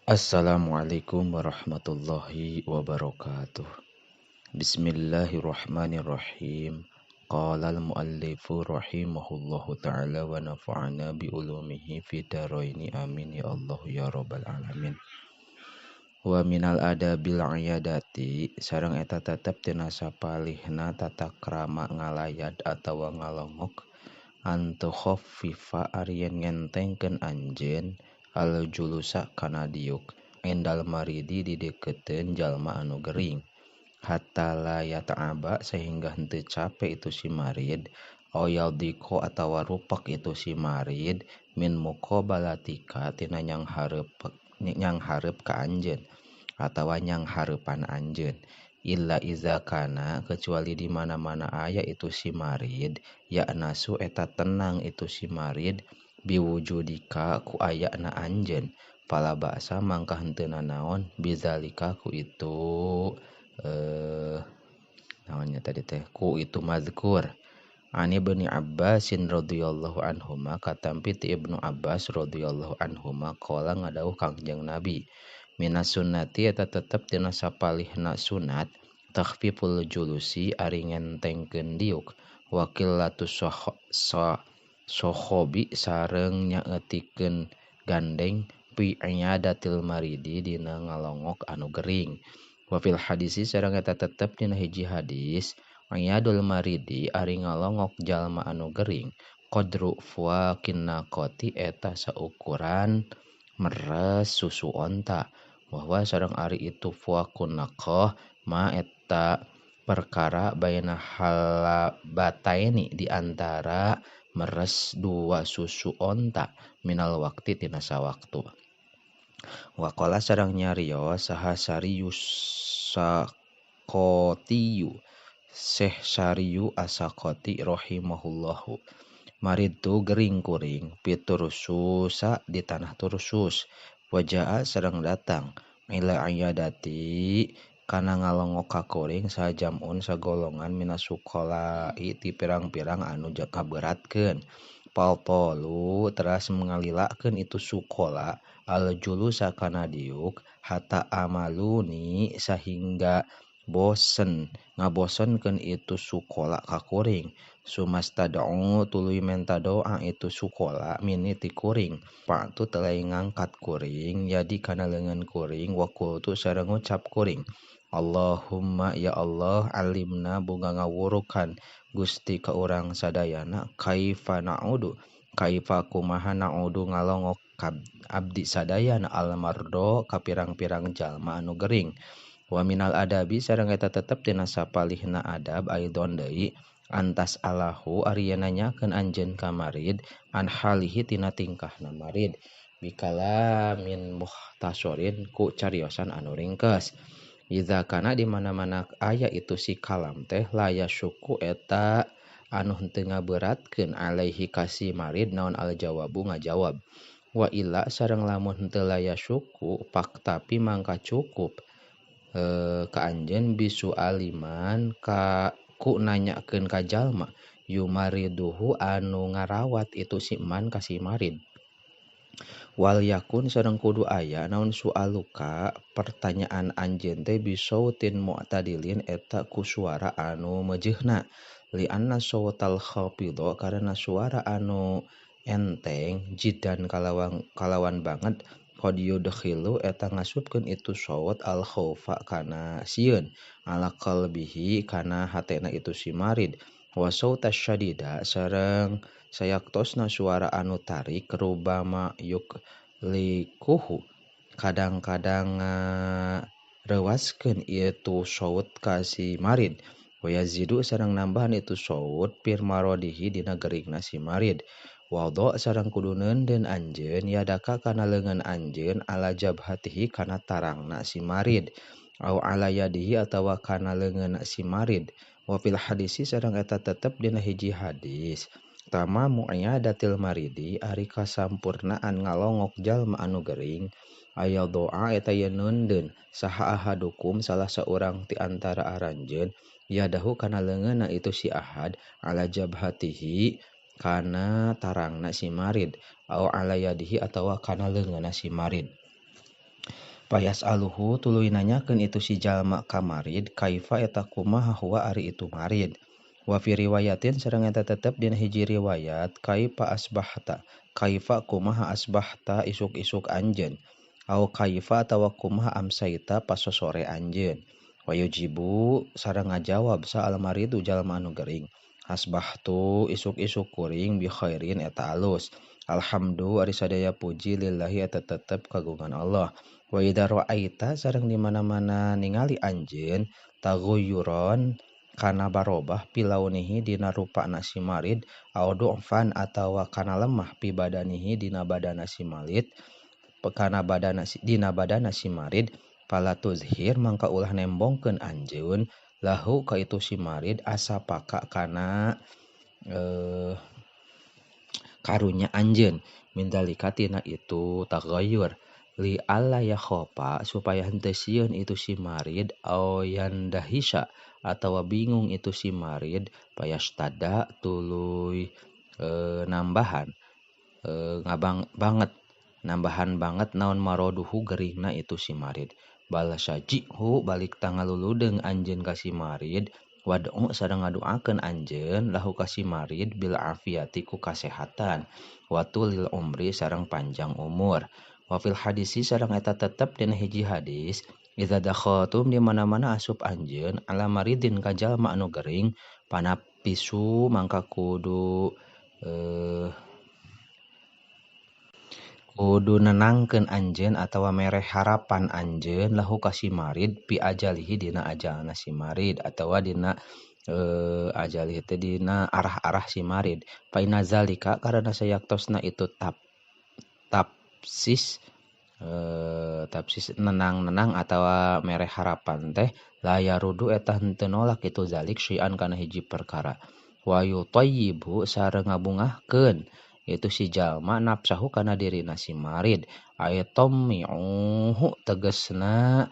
Assalamualaikum warahmatullahi wabarakatuh. Bismillahirrahmanirrahim. Qala al-muallifu rahimahullahu ta'ala wa nafa'ana bi ulumihi fi daraini amin ya Allah ya rabbal alamin. Wa minal adabil iyadati sareng eta tetep tina sapalihna tata krama ngalayad atawa ngalongok antu khaffifa ari yen ngentengkeun anjeun al julusa kana diuk endal maridi dideketeun jalma anu gering hatta la yata'aba sehingga henteu capek itu si marid au yadhiqo atawa rupak itu si marid min muqabalatika tina nyanghareup ka anjeun atawa nyanghareupan anjeun illa iza kana kecuali di mana-mana aya itu si marid yaknasu eta tenang itu si marid biwujudika ku ayana anjeun fala ba'sa mangka henteu nanaon bizalika ku itu naonnya tadi teh ku itu mazkur. An Ibni Abbasin radhiyallahu anhuma katampi ti Ibnu Abbas radhiyallahu anhuma qala ngadawuh Kangjeng Nabi minas sunnati eta tetep tina sapalihna sunat takhfiful julusi ari ngentengkeun diuk wa qillatus sohobi sareng nyaeutikeun gandeng fi iyadatil maridi dina ngalongok anu gering. Wa fil hadisi sareng eta tetep dina hiji hadis iyadul maridi ari ngalongok jalma anu gering qadru fuaqin naqati eta saukuran meres susu onta bahwa sareng ari itu fuaqun naqah ma eta perkara baina halabataini di antara meres dua susu onta minal wakti tina sawaktu. Waqala sareng nyarios saha Sariyus Saqotiyu Syekh Sariyu Asaqoti rahimahullahu marid tu gering kuring pitursusa di tanah Tursus wajaa sareng datang ila iyadati kana ngalongok ka kuring sajamun sagolongan minasuqolai ti pirang-pirang anu kaberatkeun paltolu teras ngalilakeun itu sukola al julusa kana diuk hatta amaluni sahingga bosen ngabosenkeun itu sukola ka kuring sumastad'u tuluy menta doa itu sukola mini ti kuring patu teuing ngangkat kuring jadi kana leungeun kuring wa qultu sareng ngucap kuring Allahumma ya Allah alimna boga ngawurukan Gusti ka urang sadayana kaifa na'udu kaifa kumaha na'udu ngalongok abdi sadayana almardo ka pirang-pirang jalma anu gering. Wa minal adabi sareng eta tetep tina sapalihna adab aidon deui antas alahu ari yen nanyakeun anjeun ka marid an halihi tina tingkahna marid bikalamin mukhtasorin ku cariosan anu ringkes. Iza kana di mana-mana aya itu si kalam teh laya syuku eta anu henteu ngaberatkeun alaihi ka si marid naon al jawabu ngajawab wa illa sareng lamun henteu laya syuku pak tapi mangka cukup ka anjeun bisu aliman ka ku nanyakeun ka jalma yumariduhu anu ngarawat itu si man ka si marid. Wal yakun sareng kudu aya naon sualuka pertanyaan anjeun teh bisautin mu'tadilin eta ku suara anu meujeuhna li anna sautal khafidha karena suara anu enteng jidan kalawan banget qad yudkhilu eta ngasupkeun itu saut al khaufa kana sieun ala qalbihi kana hatena itu si marid wa sautas syadida sareng sayaktosna suara anu tarik rubama yuk likuhu kadang-kadang rewaskeun itu saut ka si marid wa yazidu sareng nambahan itu saut firmarodihi dina geringna si marid wadha sareng kudu neundeun anjeun yadaka kana leungeun anjeun ala jabhatihi kana tarangna si marid au ala yadihi atawa kana leungeunna si marid. Wa fil hadisi sareng eta tetep dina hiji hadis tamamu iyadatil maridi ari kasampurnaan ngalongok jalma anu gering aya doa eta yen neundeun saha ahadukum salah saurang ti antara aranjeun yadahu kana leungeunna itu si ahad ala jabhatihi kana tarangna si marid au ala yadihi atawa kana leungeunna si marid. Payas'aluhu tuluy nanyakeun itu si jalma ka marid kaifa eta kumaha huwa ari itu marid. Wa fi riwayatin sareng eta tetep dina hiji riwayat kaifa asbahta kaifa kumaha asbahta isuk-isuk anjeun au kaifa atawa kumaha amsaita pasosore anjeun. Wa yujibu sareng ngajawab sa al maridu jalma anu gering asbahtu isuk-isuk kuring bi khairin eta alus. Alhamdu ari sadaya puji lillahi eta tetep kagungan Allah. Wa idza ra'aita sareng di mana-mana ningali anjeun taghayyuran kana barobah pilaunihi dina rupana si marid au du'fan atawa kana lemah pi badanihi dina badana si marid kana badana dina badana si marid fala tuzhir mangka ulah nembongkeun anjeun lahu ka itu si marid asapaka kana karunya anjeun min zalika tina itu taghayyur li alla yakhofa supaya henteu sieun itu si marid au yandahisa atawa bingung itu si marid payastada tuluy nambahan ngabang banget nambahan banget naon maroduhu geringna itu si marid balasajihu balik tangaluludeung anjeun ka si marid wad'u sareng ngaduakeun anjeun lahu ka si marid bil afiati ku kasehatan wa tulil umri sareng panjang umur. Wa fil hadisi sareng eta tetep dina hiji hadis idza dakhaltum di mana-mana asup anjeun ala maridin ka jalma anu gering panapisu mangka kudu kudu nenangkeun anjeun atawa mere harapan anjeun lahu ka si marid pi ajalihi dina ajalna si marid atawa dina ajalihi teh dina arah-arah si marid fa inna zalika karena sayaktosna itu tapsis tapsis nenang-nenang atawa mere harapan teh la yarudu eta henteu nolak itu zalik syai'an kana hiji perkara wa yutayyibu sareng ngabungahkeun itu si jalma nafsahu kana dirina si marid aytommi'uhu tegesna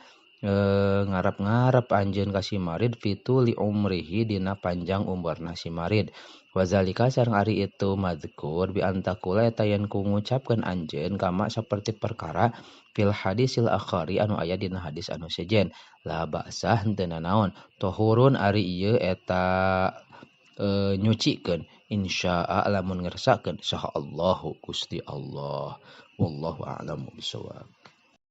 ngarep-ngarep anjeun ka si marid fitu li umrihi dina panjang umurna si marid wazalika sareng ari itu madzkur bi antakula eta yen ku ngucapkeun anjeun kama saperti perkara fil hadisil akhari anu aya dina hadis anu sejen la ba'sa henteu nanaon tohurun ari ieu eta nyucikeun insya'a lamun ngersakeun saha Allahu Gusti Allah wallahu a'lamu bissawab.